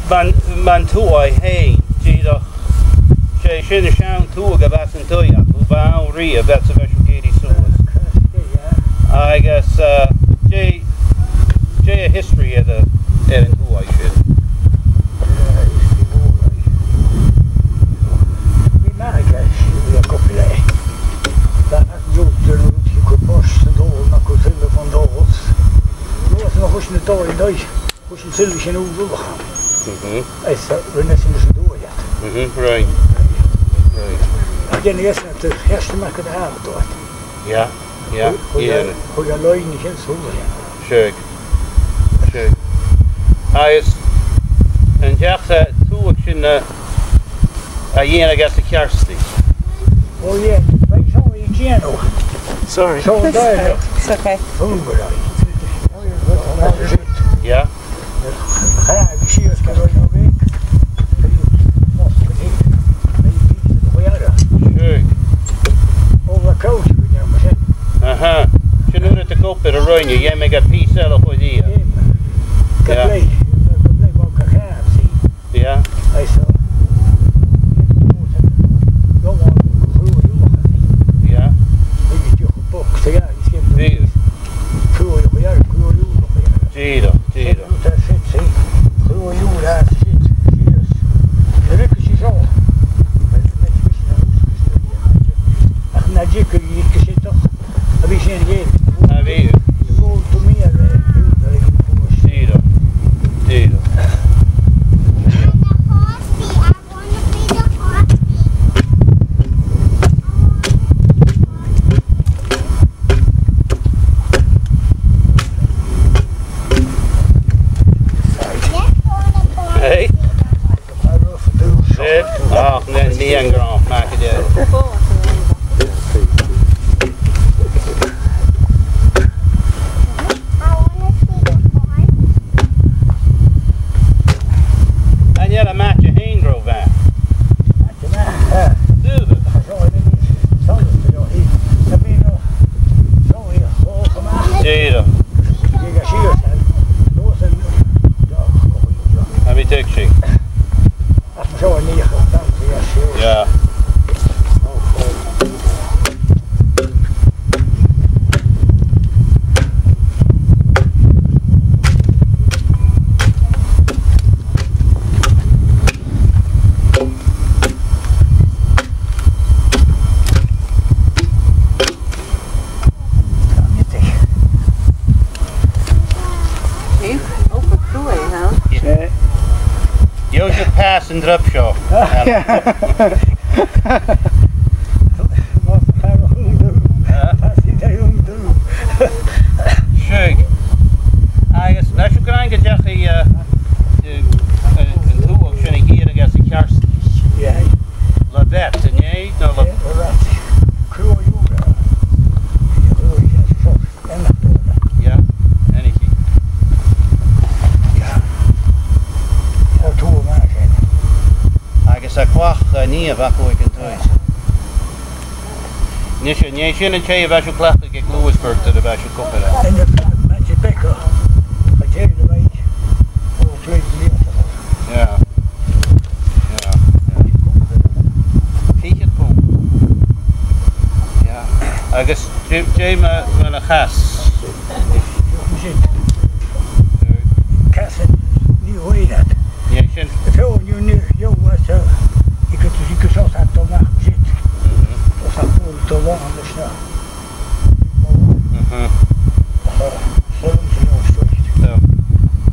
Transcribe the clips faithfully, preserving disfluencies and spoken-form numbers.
Mun, mun tuath fhèin, dìreach, 's e sin an seann tuagh a bh' anns an taigh agaibh, bha ann riamh, bha sibh ag iarraidh suas. Agus, eh, dè, dè a' history air a, air an tuath sin? Chuir sinn an t-uallach ann. Mhm. Is, uh, rinne sinn leis an dùthaich. Mhm, right. Right. Ach dèanadh esan a' cheist mar gu bheil e dòigh. Yeah, yeah, chuir, yeah. Chuir e loidhne sin sùil. Sure. Sure. Agus an deach, uh, tuath sin, uh, a dhèanamh às a' chearstaidh? Oh, yeah. Right, so he dèanamh. Sorry. So there. It's okay. Fúmar. Yeah. Cha bhi sìos gu roimhe. Sure. Ó, le còis, go dtí mar sin. Aha. Sin uair a tha copar a roinne, dh'fheumadh e pìos eile a chur dhìot. Yeah. Gu bhith, gu bhith bog a chàil, see. Yeah. Aye, so. Yeah. Bhí. Dìreach, dìreach. Ach na dìg a dh'fhios aige. A bhí sin dheth. A bhí. Dìreach, dìreach. Hey? Shit. Oh, then me and Grant, Mac and Dad. An e a-mhàin a tha an robh e? Dìreach. Tha mi a' tuigsinn. Yeah. Open cooling, huh? Yeah. You should pass and drop show. Sure. Agus, leis an gcrann go deachaidh, uh, uh, uh, an tuagh sin a dhìreadh às a' chearstaidh. Yeah. Le bheart, an e? No le... Yeah, le bheart. Cruaidh ùr. Cruaidh ùr. Yeah, anything. Yeah. Agus a' chlach, uh, nì a bh' aca aig an taigh. Nise, an e sin an tè a bha sibh a' cleachdadh aig Louisburg, a bha sibh ag obair ann? An e, an e Becca? An tè a bha... Yeah. Yeah, yeah. Fichead punnd. Yeah. Agus dè, dè mu, mu na chas? Casan, nì a h-uile. Yeah, sin. Feumaidh, nì, nì, nì, was, uh, you could, you could sort that done that, was it? Mhm. Of that one, the one on the snow. Mhm. So,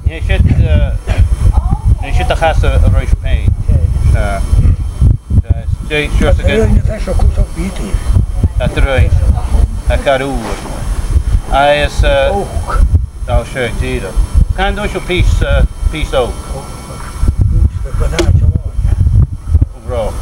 nì siud, eh, nì siud a' chas a, a rinn sibh fhèin. Eh, eh, dè, sure, so good. Tha e roimhe. Tha e car ùr. Agus, eh, oh, sure, dìreach. Can do sibh pìos, eh, pìos oak? Bro.